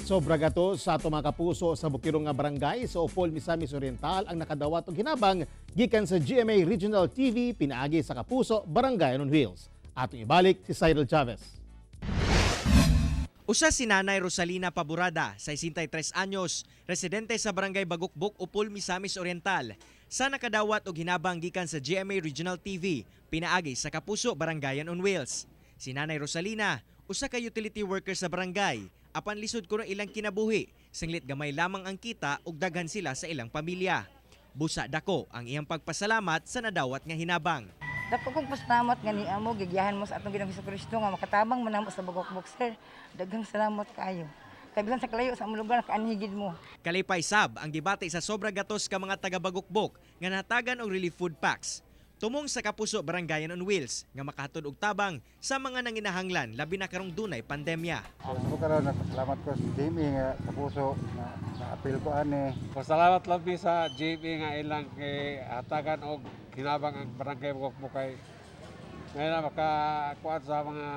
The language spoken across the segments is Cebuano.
Sobra gato sa ato mga kapuso sa Bukirong nga barangay sa Opol, Misamis Oriental ang nakadawat og hinabang gikan sa GMA Regional TV pinaagi sa Kapuso Barangay on Wheels. Atong ibalik si Cyril Chavez. Usa si Nanay Rosalina Paburada, 63 anyos, residente sa Barangay Bagukbuk, Opol, Misamis Oriental. Sa nakadawat og hinabang gikan sa GMA Regional TV, pinaagi sa Kapuso Barangayan on Wheels. Si Nanay Rosalina, usa ka utility worker sa barangay, apan lisod kuno ilang kinabuhi, singlit gamay lamang ang kita ug daghan sila sa ilang pamilya. Busa dako ang iyang pagpasalamat sa nadawat nga hinabang. Dako kong pasalamat nga niamo mo gigiyahan mo sa atong Ginoong Kristo nga makatabang man namo sa Bagukbuk, sir. Daghang salamat kaayo. Kay bisan sa kalayo sa among lugar, kaanhi gid mo. Kalipay sab ang gibati sa sobra gatos ka mga taga Bagukbok nga natagan og relief food packs. Tumong sa Kapuso Barangayan on Wheels nga makahatod og tabang sa mga nanginahanglan, labi na karong dunay pandemya. So karon, nagpasalamat ko sa GMA nga Kapuso na na-apil ko ani. Pasalamat lang mi sa GMA nga ilang kay hatagan og hinabang ang Barangay Bagukbuk kay ngayon na makakuan sa mga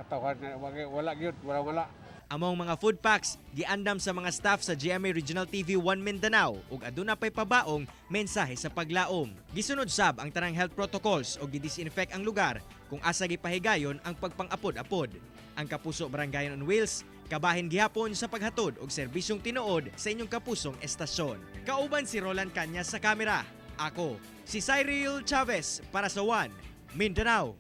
katawhan nga wala, wala gyud, wala wala. Among mga food packs giandam sa mga staff sa GMA Regional TV 1 Mindanao ug aduna pay pabaong mensahe sa paglaom. Gisunod sab ang tanang health protocols ug gidisinfect ang lugar kung asa gipahigayon ang pagpang-apod-apod. Ang Kapuso Barangayan on Wheels kabahin gihapon sa paghatod og serbisyong tinuod sa inyong kapusong estasyon. Kauban si Roland Cañas sa kamera. Ako, si Cyril Chavez para sa One Mindanao.